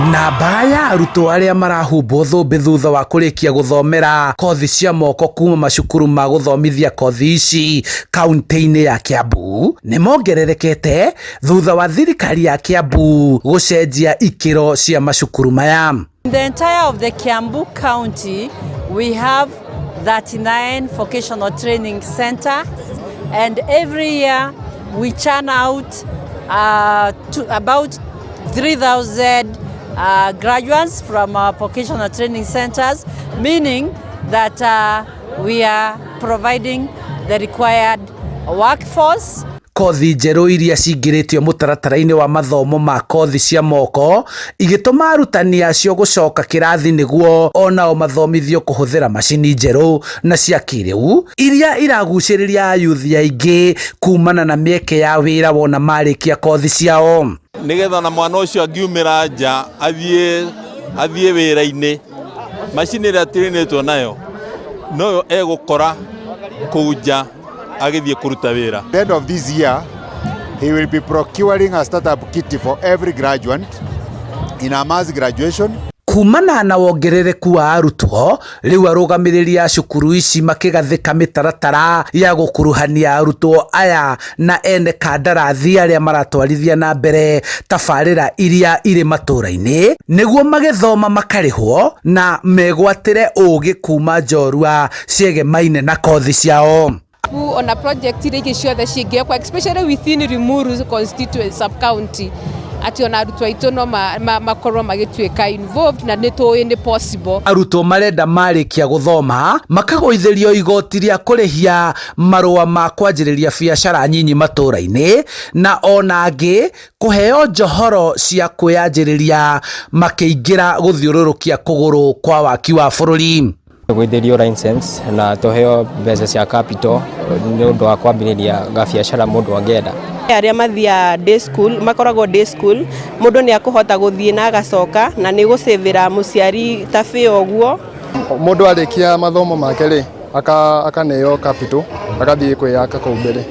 Namba ya arutwo arĩa marahumbwo thũmbĩ thutha wa kũrĩkia gũthomera kothi cia moko kuma macukuru ma gũthomithia kothi ici kaunti-inĩ ya Kiambu nĩ mongererekete thutha wa thirikari ya Kiambu gũcenjia ikĩro cia macukuru maya. In the entire of the Kiambu County, we have 39 vocational training center, and every year we churn out to about 3,000 graduates from our vocational training centers, meaning that we are providing the required workforce. Kothi njerũ iria cingĩrĩtio mũtaratara-inĩ wa mathomo ma kothi cia moko igĩtũma arutani acio gũcoka kĩrathi nĩguo onao mathomithio kũhũthĩra macini njerũ na cia kĩrĩu iria iragucĩrĩria ayuthi aingĩ kumana na mĩeke ya wĩra wona marĩkia kothi ciao. Nigetha na mwana ũcio angiumĩra nja athiĩ wĩra-inĩ, macini ĩrĩa tĩrĩnĩtwo nayo noyo egũkora kũu nja agĩthiĩ kũruta wĩra. The end of this year, he will be procuring a startup kit for every graduate in a mass graduation. Kumana na wongerereku wa arutwo, rĩu arũgamĩrĩri a cukuru ici makĩgathĩka mĩtaratara ya gũkuruhania arutwo aya na ene kandarathi arĩa maratwarithia na mbere tabarĩra iria irĩ matũra-inĩ nĩguo magĩthoma makarĩhwo na megwatĩre ũgĩ kuma njorua ciegemaine na kothi ciao. Ona project iria ingĩ ciothe cingĩekwo, especially within Limuru constituency sub county, atĩ ona arutwo aitũ no makorwo magĩtuĩka involved na nĩ tũĩ nĩ possible. Arutwo marenda marĩkia gũthoma makagũithĩrio igoti rĩa kũrĩhia marũa ma kwanjĩrĩria biacara nyinyi matũra-inĩ na ona angĩ kũheo njohoro cia kwĩyanjĩrĩria makĩingĩra gũthiũrũrũkia kũgũrũ kwa waki wa bũrũri. Tũgũithĩrio license na tũheo mbeca cia capital nĩ ũndũ wa kwambĩrĩria gabiacara mũndũ angĩenda. Arĩa mathiaga day school makoragwo day school, mũndũ nĩ akũhota gũthiĩ na agacoka na nĩ gũcĩvĩra mũciari ta fee ũguo. Mũndũ arĩkia mathomo make rĩ, akaneo capital agathiĩ kwĩyaka kũu mbere.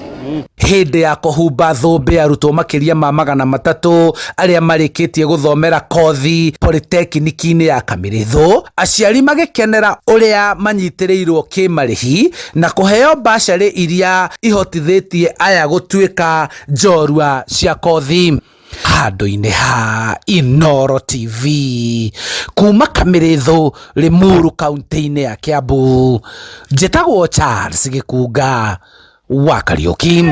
Hĩndĩ ya kũhumba thũmbĩ arutwo makĩria ma 300 arĩa marĩkĩtie gũthomera kothi polytechnic-inĩ ya Kamĩrĩthũ, aciari magĩkenera ũrĩa manyitĩrĩirwo kĩmarĩhi na kũheo mbacarĩ iria ihotithĩtie aya gũtuĩka njorua cia kothi. Handũ-inĩ ha Inooro TV kuma Kamĩrĩthũ, Limuru, kaunti-inĩ ya Kiambu, njĩtagwo Charles Gĩkunga wa Kariũki.